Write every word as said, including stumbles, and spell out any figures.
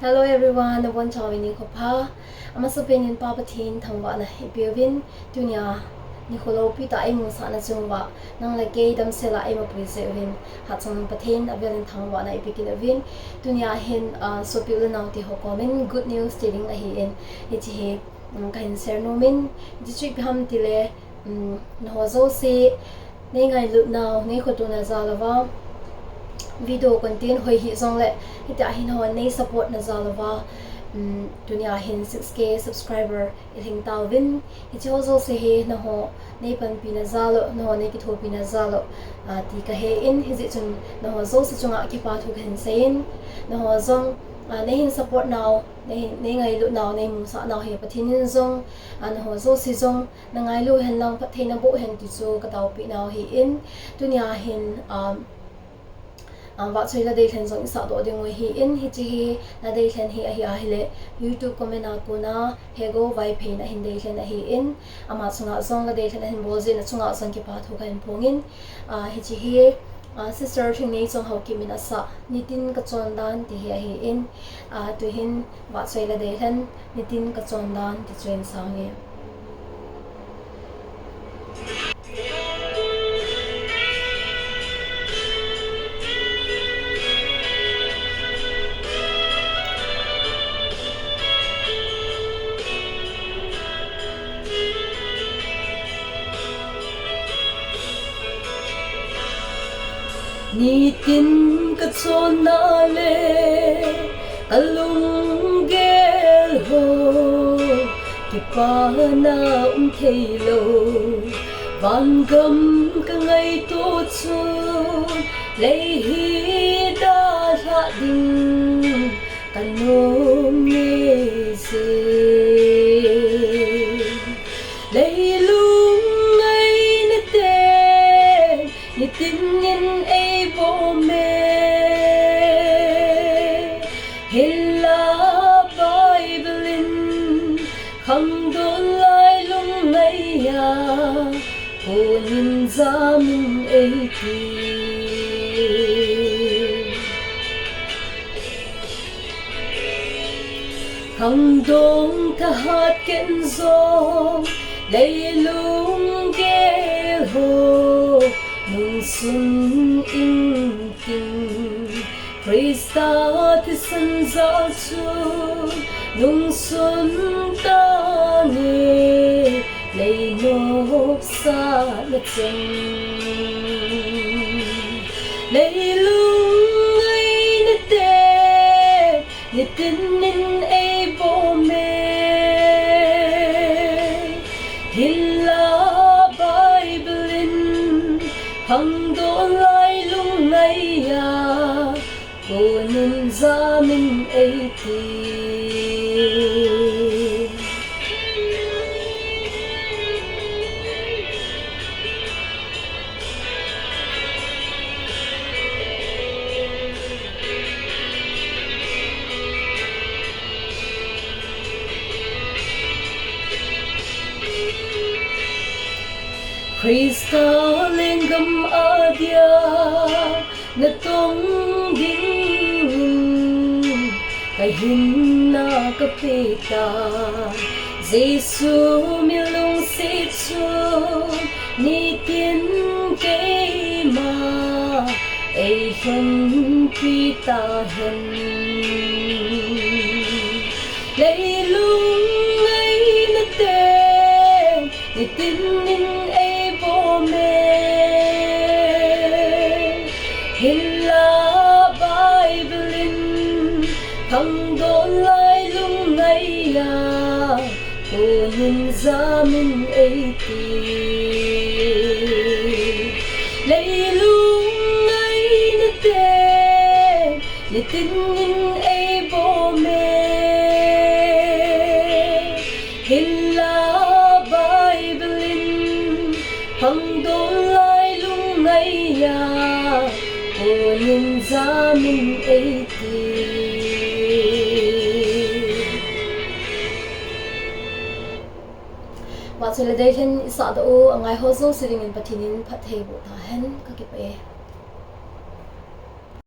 Hello everyone, nabonchauvin nikho pha. Amasapen in Pa Pathen thangvahna ipeuvin, tunia nikho loupi tah a imusahna chunguva nang le kei damsel a eimapui jeh uvin, hatchungnung Pathen avelin thangvahna ipe kit uvin, tunia hin, ah, sopi u le nao teho komin good news ti ding ahin, hiche hi, um, kahin share nom in, hiche chu ipi ham tile, um, nangho jouse, nei ngailut nau, nei khotona jal uva, video content hoi hih jongle, hitia hin nangho nei support na jal uva, um, tunia hin six K subscriber ilhing tauvin, hiche ho jouse hi nangho nei panpina jal u, nangho nei kithopina jal u, ah, ti kahen, hijeh chun nangho jouse chunga kipa thu kahin seiyin, nangho jong, ah, neihin support nau, nei, nei ngailut nau, nei musah nau hi Pathen in jong, ah, nangho jouse jong, nangailu hen lang phatthei naboh hen ti chu kataopeh nau ahin, tunia hin, um, um, vahchoi la deilhen jong isahdoh diu ahin, hiche hi la deilhen hi ahi ahile, YouTube comment a kona Hego Vaiphei in ahin deilhen ahin, ama chunga jong la deilhen ahin bol jeh in achunga jong kipa thu kahin phongin, ah, hiche hi, ah, Sister Lhingneichong Haokip in asah, Nitin Kachondan ti hi ahin, ah, tuhin vahchoi la deilhen, Nitin Kachondan ti chu hin sange. Nitin kachonna le kalunggel ho, kipana um theilou, vangam kangaito chun, lei hi dalhah ding kanom ngei jeh. Leilung ngaina ten, nitin in eibom e. Hinla Bible in, khangdong lailung ngaiya, konin jamin eiti. Khangdong thahat ken jong, leilung gel ho, nungsun ingting. Christa thisan jal chu, nungsun tange, lei nopsahna chang. Leilung ngaina ten, nitin in eibom e. Hinla Bible in, khangdong lailung ngaiya, konin jamin eiti. Christa lenggam a dia natong dingin, kahinna kapeh tai. Jesu min lungset chun, nitin keima eilhunpi tahen. Leilung ngaina ten, nitin in eibom e. Hinla Bible in, khangdong lailung ngaiya, konin jamin eiti. Leilung ngaina ten, nitin in eibom e. Hinla Bible in, khangdong lailung ngaiya, konin jamin eiti. Vahchoi le deilhen isahdoh u angaiho jouse dingin Pathen in phatthei boh tahen, kakipah e.